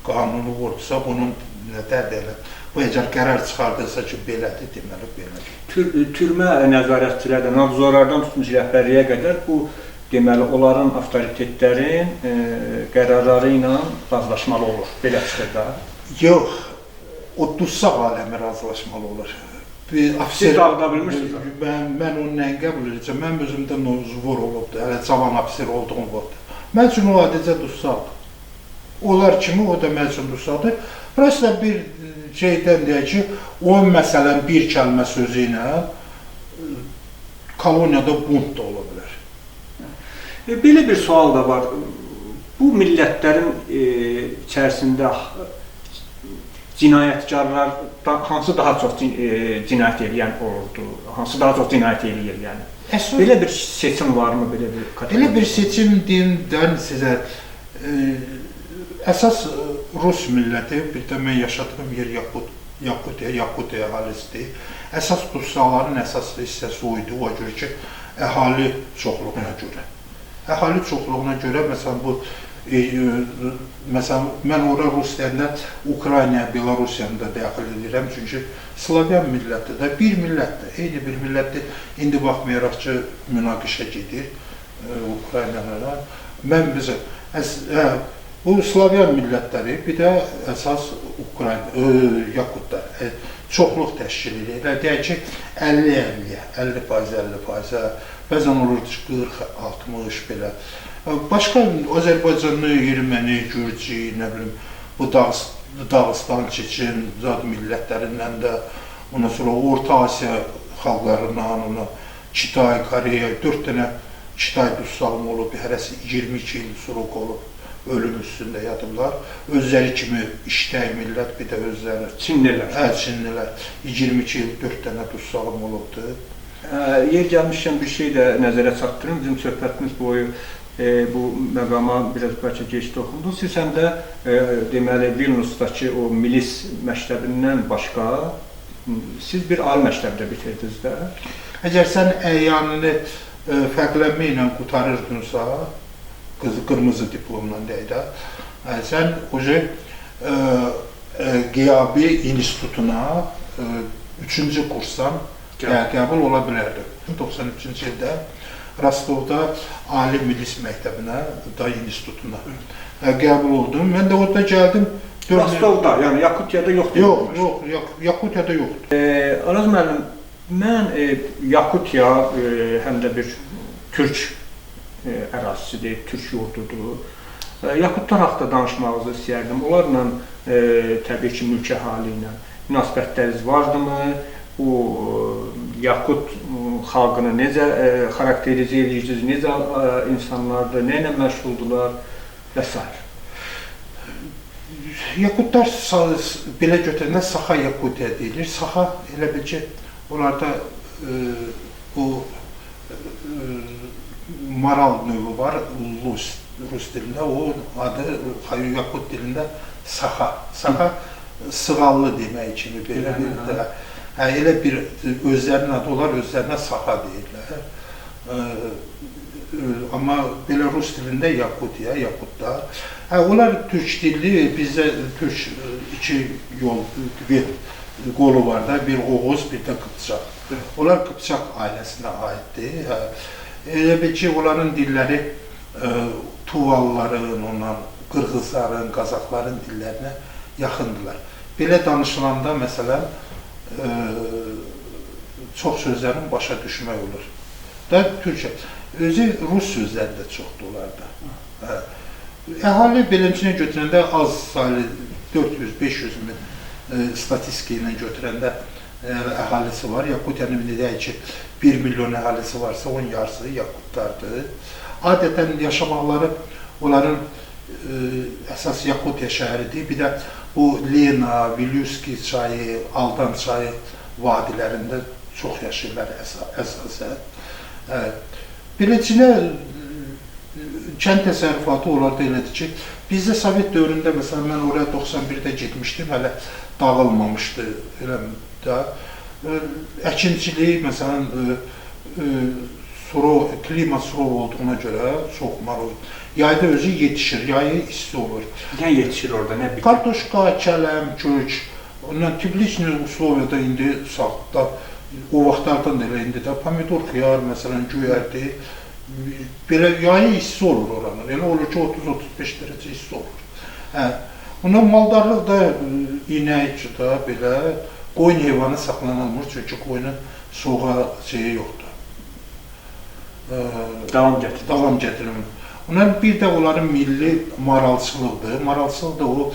qanunu vordursa, bunun nə dərd elə. Bu əgər qərar çıxardırsa ki, belədir, deməli, belədir. Türmə nəzarətçilərdən, nadzorlardan tutmuş rəhbərliyə qədər bu, deməli, onların avtoritetlərin qərarları ilə razılaşmalı olur. Belə çıxır da. Yox, o dussaq aləmi razılaşmalı olur. Siz dağıda bilmirsiniz? Mən onu nəyin qəbul edəcəm? Mənim özümdə vor olubdur, hələ cavan ofisier olduğum vaxtda. Mən üçün o adicə dussaqdır. Onlar kimi o da mən üçün dussaqdır. Prosta bir şeydən deyək ki, o məsələn bir kəlmə sözü ilə koloniyada bunt da ola bilər. Belə bir sual da var. Bu millətlərin içərisində cinayətkarlar hansı daha çox cinayət eləyən olurdu? Hansı daha çox cinayət eləyir yəni? Belə bir seçim varmı? Belə bir kateqoriya? Belə bir seçim deyim də sizə. Əsas Rus milləti, bir də mən yaşadığım yer Yakutiya, Yakutiya əhalisidir. Əsas dussaların əsas hissəsi o idi, o görə ki, əhali çoxluğuna görə. Əhali çoxluğuna görə, məsələn, bu, məsələn, mən ora Rus deyəndə Ukrayna, Belarusiyanı da daxil edirəm, çünki Slavyan milləti də bir millətdir, eyni bir millətdir. İndi baxmayaraq ki, münaqişə gedir Ukrayna'la. Mən bizə, bu Slavyan millətləri, bir də əsas Ukrayna, Yakutlar çoxluq təşkil edir. Deyək ki, 50-50-yə, 50%, 50%, bəzən olur ki, 40-60 belə. Başqa Azərbaycanlı, erməni, gürcü, nə bilim, bu Dağıstan, Çeçen, zad millətlərindən də, ondan sonra Orta Asiya xalqlarından, ona Kitay, Koreya, 4 dənə Kitay dussalımı olub, hərəsi 22 il süruk olub, ölüm üstündə yatıblar. Özləri kimi işlək millət, bir də özləri. Çinlilər. Hə, Çinlilər. 22 il 4 dənə dussalım olubdur. Yer gəlmişkən bir şey də nəzərə çatdırım. Bizim söhbətimiz boyu bu məqama biraz bəlkə geç toxundu. Siz həm də deməli Vilniusdakı o milis məktəbindən başqa siz bir ali məktəbdə bitirdiniz də. Əgər sən əyanını fərqlənmə ilə qurtarırdınsa, qırmızı diplomla deyək də, sən oje qiyabi institutuna 3-cü kursdan qəbul ola bilərdin. 93-cü ildə Rostovda Ali Milis Məktəbinə, da institutuna qəbul oldum. Mən də orada gəldim. Rostovda, yəni Yakutiyada yoxdur. Yox, yox, Yakutiyada yoxdur. Araz müəllim, mən Yakutiya həm də bir türk ərazisidir, türk yurdudur. Yakutlar haqda danışmağınızı istəyərdim. Onlarla təbii ki, mülki əhali ilə münasibətləriniz vardımı? Bu Yakut xalqını necə xarakterizə edirsiniz, necə insanlardır, nə ilə məşğuldular və s. Yakutlar belə götürəndə Saxa Yakutiya deyilir. Saxa elə bil ki, onlarda bu maral növü var, Rus dilində, o adı Yakut dilində Saxa. Saxa sığallı demək kimi belə bir də. Hə, elə bir özlərinin adı olar, özlərinə Saxa deyirlər. Amma belə Rus dilində Yakutiya, Yakutlar. Hə, onlar türk dilli, bizdə türk iki yol, qolu var da, bir Oğuz, bir də Qıpçaq. Onlar Qıpçaq ailəsinə aiddir. Elə bil ki, onların dilləri Tuvallıların, ondan Qırğızların, Qazaxların dillərinə yaxındılar. Belə danışılanda, məsələn, çox sözlərin başa düşmək olur. Da türkcə. Özü rus sözləri də çoxdur onlarda. Əhali beləncə götürəndə az saylı 400-500 min statistika ilə götürəndə əhalisi var. Yakutiyanın deyək ki, 1 milyon əhalisi varsa, onun yarısı Yakutlardır. Adətən yaşamaqları onların əsas Yakutiya şəhəridir. Bir də bu Lena, Vilyuski çayı, Aldan çayı vadilərində çox yaşayırlar əsasən. Beləcə kənd təsərrüfatı onlarda elədir ki, bizdə Sovet dövründə, məsələn, mən oraya 91-də getmişdim, hələ dağılmamışdı elə də. Əkinçilik, məsələn, klima surov olduğuna görə çox maruz. Yayda özü yetişir, yayı isti olur. Nə yetişir orada, nə bitir? Kartoşka, kələm, kök, ondan tepliçni usloviyada indi sağda, o vaxtlardan da elə indi də pomidor, xiyar, məsələn, göyərdi. Belə yayı isti olur oranın. Elə olur ki, 30-35 dərəcə isti olur. Ondan maldarlıq da inək də belə qoyun heyvanı saxlanılmır, çünki qoyunun soğuğa şeyi yoxdur. Davam gətirir. Davam gətirir. Ondan bir də onların milli maralçılıqdır. Maralçılıq da o,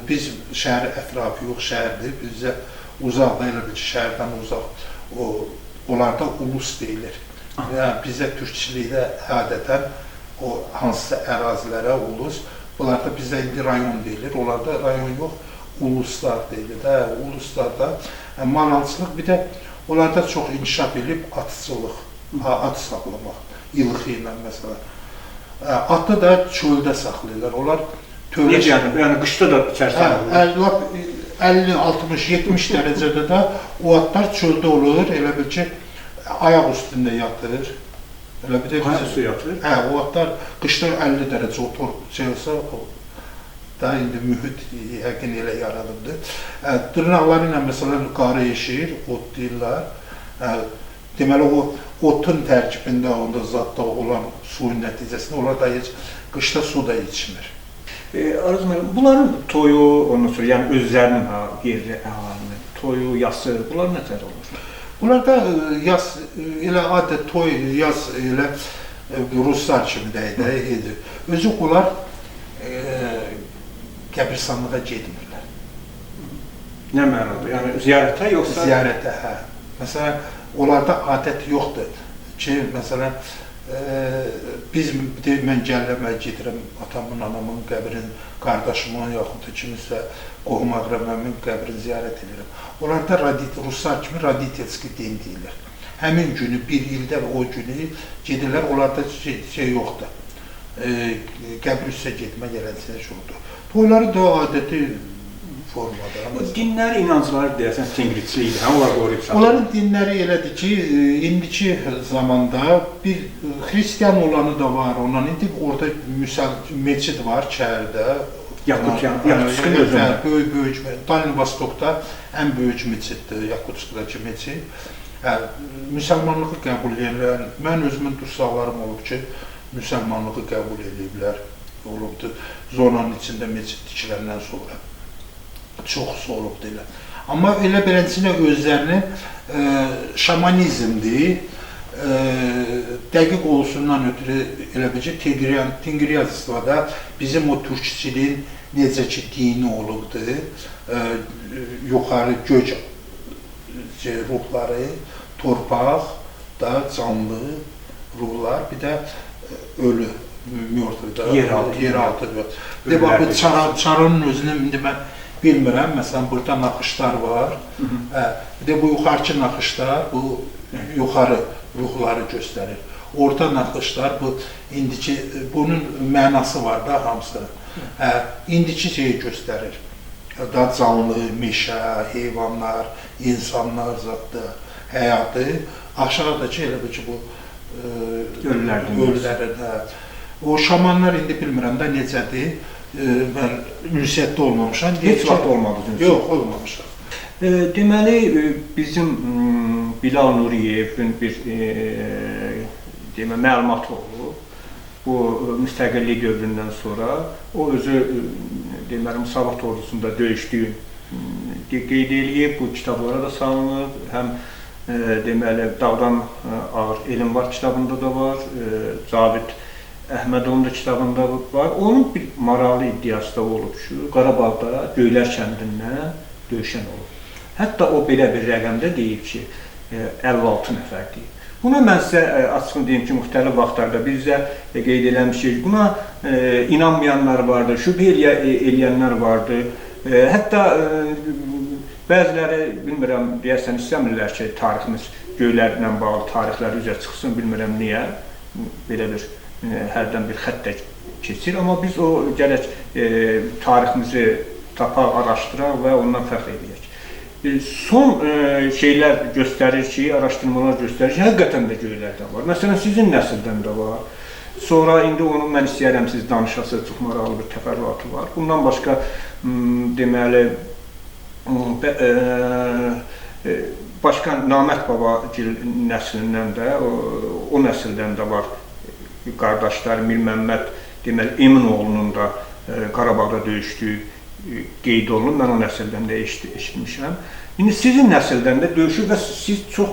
biz şəhər ətrafı yox, şəhərdir. Bizə uzaqda, elə bil ki, şəhərdən uzaq, onlarda ulus deyilir. Yəni, bizdə türkçilikdə adətən o hansısa ərazilərə ulus, bunlarda bizdə indi rayon deyilir, onlarda rayon yox, uluslar deyilir. Hə, uluslarda maralçılıq, bir də onlarda çox inkişaf edib atçılıq, at saxlamaq, ilxı ilə məsələn. Atı da çöldə saxlayırlar, onlar tövlə... Necə yəni? Yəni qışda da içərisində olur? Lap 50, 60, 70 dərəcədə də o atlar çöldə olur, elə bil ki, ayaq üstündə yatır. Elə bir də ayaq üstü yatır? Hə, o atlar qışda 50 dərəcə otur şey olsa, o da indi mühit yəqin elə yaranıbdır. Dırnaqları ilə məsələn qarı eşir, ot deyirlər. Deməli o otun tərkibində onda zadda olan suyun nəticəsində onlar da heç qışda su da içmir. Araz müəllim, bunların toyu, ondan sonra yəni özlərinin ha, yerli əhalinin toyu, yası, bunlar nətər olur? Bunlarda yas, elə adət toy, yas elə ruslar kimi də idi. Özü onlar qəbirstanlığa getmirlər. Nə mənada? Yəni ziyarətə yoxsa? Ziyarətə, hə. Məsələn, onlarda adət yoxdur ki, məsələn, biz, deyil, mən gəlirəm, gedirəm atamın, anamın qəbrini, qardaşımın, yaxud da kimisə qohum əqrəbəmin qəbrini ziyarət edirəm. Onlarda ruslar kimi raditelski din deyilir. Həmin günü, bir ildə və o günü gedirlər, onlarda şey yoxdur. Qəbir üstə getmək eləncə yoxdur. Toyları da adəti formada. Bu dinləri, inancları deyəsən tengriçilikdir, hə, onlar qoruyub saxlayır. Onların dinləri elədir ki, indiki zamanda bir xristian olanı da var, ondan indi orada meçid var şəhərdə. Yakutskın özündə. Böyük, Dalni Vostokda ən böyük meçiddir, Yakutskdakı meçid. Müsəlmanlığı qəbul edirlər. Mən özümün dustaqlarım olub ki, müsəlmanlığı qəbul ediblər. Olubdur. Zonanın içində meçid tikiləndən sonra. Çoxusu olubdur elə. Amma elə beləncə özlərini şamanizmdir, dəqiq olsundan ötürü elə bil ki, Tengriyanistvada bizim o türkçiliyin necə ki dini olubdur, yuxarı gök ruhları, torpaq da canlı ruhlar, bir də ölü, mörtv da, yeraltı. De bax, bu çaranın özünü indi mən bilmirəm, məsələn, burada naxışlar var. Bir də bu yuxarıki naxışlar, bu yuxarı ruhları göstərir. Orta naxışlar, bu indiki, bunun mənası var da hamısının. İndiki şeyi göstərir. Da canlı, meşə, heyvanlar, insanlar zadda, həyatı. Aşağıdakı elə bil ki, bu ölülərin. O şamanlar indi bilmirəm də necədir. Mən ünsiyyətdə olmamışam. Heç vaxt olmadınız? Yox, olmamışam. Deməli, bizim Bilal Nuriyevin bir məlumatı olub. Bu müstəqillik dövründən sonra o özü deməli Müsavat ordusunda döyüşdüyü qeyd eləyib, bu kitablara da salınıb, həm deməli Dağdan Ağır Elm Var kitabında da var, Cavid Əhmədovun da kitabında var. Onun bir maraqlı iddiası da olub ki, Qarabağda Göylər kəndindən döyüşən olub. Hətta o belə bir rəqəmdə deyib ki, 56 nəfər deyib. Buna mən sizə açığını deyim ki, müxtəlif vaxtlarda biz də qeyd eləmişik. Buna inanmayanlar vardı, şübhə eləyənlər vardı. Hətta bəziləri, bilmirəm, deyəsən istəmirlər ki, tariximiz Göylərlə bağlı tarixlər üzə çıxsın, bilmirəm niyə. Belə bir hərdən bir xətt də keçir. Amma biz o gərək tariximizi tapaq, araşdıraq və ondan fəxr eləyək. Son şeylər göstərir ki, araşdırmalar göstərir ki, həqiqətən də Göylərdən var. Məsələn, sizin nəsildən də var. Sonra indi onu mən istəyərəm siz danışasınız, çox maraqlı bir təfərrüatı var. Bundan başqa deməli başqa Namət Babagil nəslindən də, o nəsildən də var qardaşlar Mir Məmməd, deməli Eminoğlunun da Qarabağda döyüşdüyü qeyd olunur. Mən o nəsildən də eşitmişəm. İndi sizin nəsildən də döyüşür və siz çox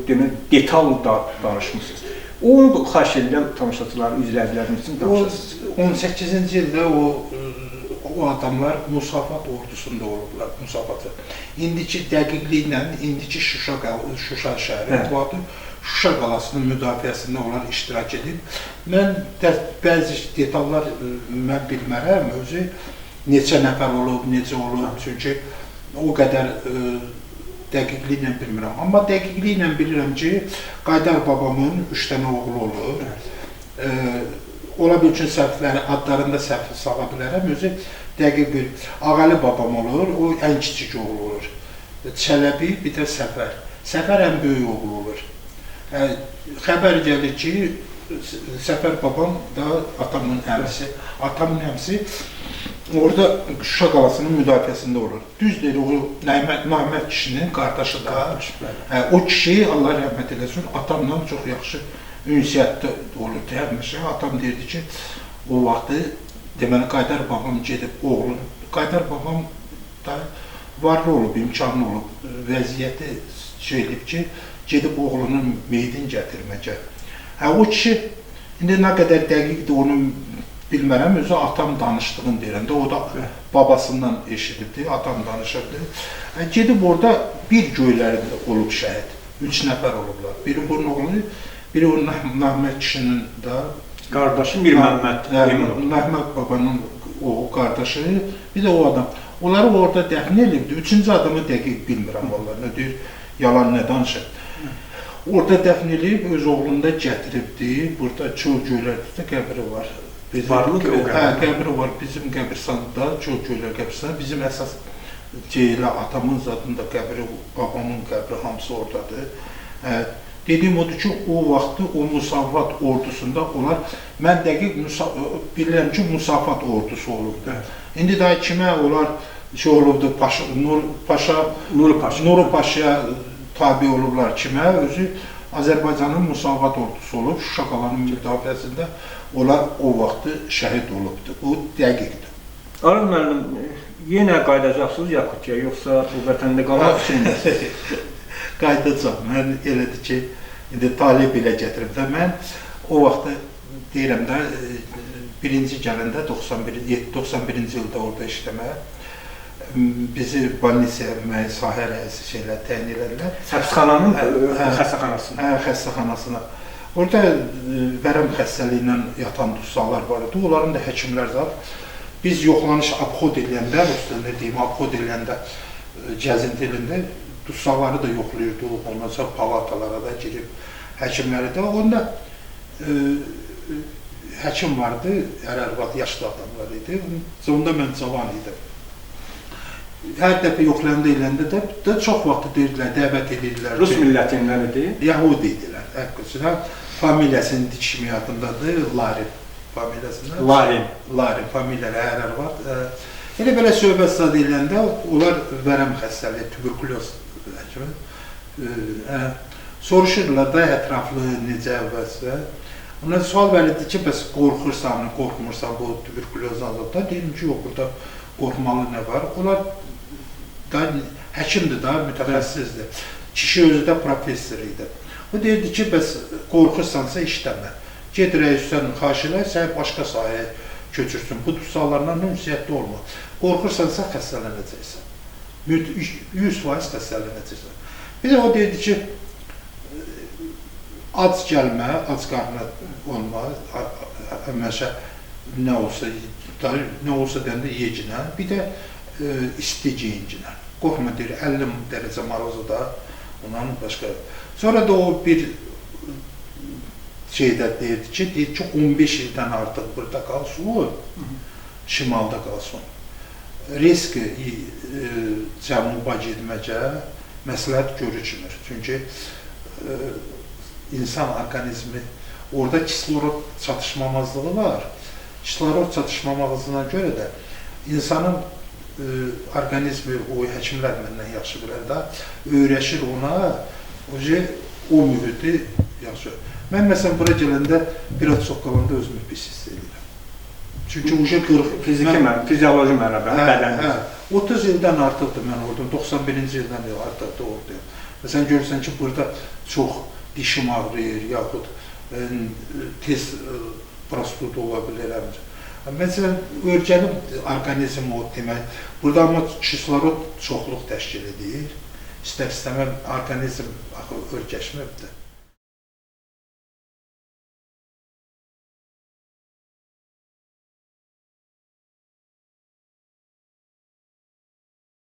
deməli detal da danışmısınız. Onu xahiş edirəm tamaşaçıları, izləyicilərimiz üçün danışasınız. 18-ci ildə o adamlar Müsavat ordusunda olublar, Müsavatı. İndiki dəqiqliklə, indiki Şuşa şəhəri, bu adı Şuşa qalasının müdafiəsində onlar iştirak edib. Mən də bəzi detallar mən bilmərəm, özü neçə nəfər olub, necə olub, çünki o qədər dəqiqliklə bilmirəm. Amma dəqiqliklə bilirəm ki, Qaydar babamın 3 dənə oğlu olur. Ola bil ki, səhvləri, adlarında səhv sala bilərəm, özü dəqiq bir Ağəli babam olur, o ən kiçik oğlu olur. Çələbi, bir də Səfər. Səfər ən böyük oğlu olur. Xəbər gəlir ki, Səfər babam da atamın əmisi. Atamın əmisi orada Şuşa qalasının müdafiəsində olur. Düz deyir, o Nəhmət kişinin qardaşı da. O kişi, Allah rəhmət eləsin, atamla çox yaxşı ünsiyyətdə olurdu həmişə. Atam deyirdi ki, o vaxtı, deməli, Qaydar babam gedib oğlunu, Qaydar babam da varlı olub, imkanlı olub, vəziyyəti şey eləyib ki, gedib oğlunun meyidini gətirməkə. O kişi, indi nə qədər dəqiqdir onu bilmərəm, özü atam danışdığını deyirəm də, o da babasından eşidibdi, atam danışırdı. Gedib orada bir Göylərində olub şəhid, 3 nəfər olublar. Biri bunun oğlu, biri o Nəhmət kişinin də qardaşı Mir Məmməd, Nəhmət babanın o qardaşı, bir də o adam. Onları orada dəfn edibdi. Üçüncü adamı dəqiq bilmirəm vallahi, nə deyir, yalan nə danışır. Orada dəfn edib, öz oğlunu da gətiribdi. Burada Çöl Göylərdə də qəbri var. Varmı ki o qəbri? Hə, qəbri var. Bizim qəbirstanda, Çöl Göylər qəbirstanı. Bizim əsas Ceylə atamın zadında qəbri, babamın qəbri hamısı oradadır. Dediyim odur ki, o vaxtı o Müsavat ordusunda onlar, mən dəqiq bilirəm ki, Müsavat ordusu olubdu. İndi daha kimə onlar şey olubdu, Nuru Paşaya tabi olublar kimə? Özü Azərbaycanın Müsavat ordusu olub, Şuşa qalanın müdafiəsində onlar o vaxtı şəhid olubdu. Bu dəqiqdir. Araz müəllim, yenə qayıdacaqsınız Yakutiyaya, yoxsa bu vətəndə qalmaq fikrindəsiniz? Qayıdacaq. Mən elədir ki, indi talib ilə gətirib də, mən o vaxtı deyirəm də, birinci gələndə 91-ci ildə orada işləməyə, bizi balnisiyaya müəyyən sahə rəisi şeylər təyin elədilər. Həbsxananın xəstəxanasına. Hə, xəstəxanasına. Orada vərəm xəstəliyi ilə yatan dustaqlar var idi. Onların da həkimlər zat. Biz yoxlanış abxod eləyəndə, rusda deyim, abxod eləyəndə, gəzinti eləyəndə dustaqları da yoxlayırdıq, ondan sonra palatalara da girib həkimləri də. Onda həkim vardı, hər ərvad yaşlı adamlar idi. Onda mən cavan idim. Hər dəfə yoxlayanda eləndə də çox vaxtı deyirdilər, dəvət edirdilər. Rus millətindən idi? Yahudi idilər. Həqiqətən familiyasının dikişmi adındadır, Larin familiyasından. Larin. Larin familiyaları hər ərvad. Elə belə söhbət zad eləyəndə onlar vərəm xəstəliyi, tuberkuloz həkimi soruşurdular da ətraflı necə və s. Ona sual verildi ki, bəs qorxursan, qorxmursan bu tuberkulozdan zaddan? Deyim ki, yox, burada qorxmalı nə var? Onlar da həkimdir da, mütəxəssisdir. Kişi özü də professor idi. O deyirdi ki, bəs qorxursansa işləmə. Get rəisdən xahiş elə, sən başqa sahəyə köçürsün. Bu suallarla ünsiyyətdə olma. Qorxursansa xəstələnəcəksən. 100% xəstələnəcəksən. Bir də o deyirdi ki, ac gəlmə, ac qarnına olma, həmişə nə olsa, nə olsa deyəndə yeginə, bir də isti geyinginə. Qorxma deyir, 50 dərəcə marozu da ondan başqa. Sonra da o bir şeydə deyirdi ki, deyir ki, 15 ildən artıq burada qalsın, şimalda qalsın. Risk cənuba getməcə məsləhət görülmür. Çünki insan orqanizmi, orada kislorod çatışmamazlığı var. Kislorod çatışmamazlığına görə də insanın orqanizmi, o həkimlər məndən yaxşı bilər də, öyrəşir ona, o mühiti yaxşı. Mən məsələn bura gələndə biraz çox qalanda özümü pis hiss edirəm. Çünki uje 40 fiziki mən, fizioloji mənada, bədən. Hə, 30 ildən artıqdır mən orada, 91-ci ildən artıqdır oradayım. Məsələn görürsən ki, burada çox dişim ağrıyır, yaxud tez prostuda ola bilirəm. Məsələn, örgənib orqanizm o demək. Burada amma kislorod çoxluq təşkil edir. İstər-istəmə orqanizm axı örgəşmibdir.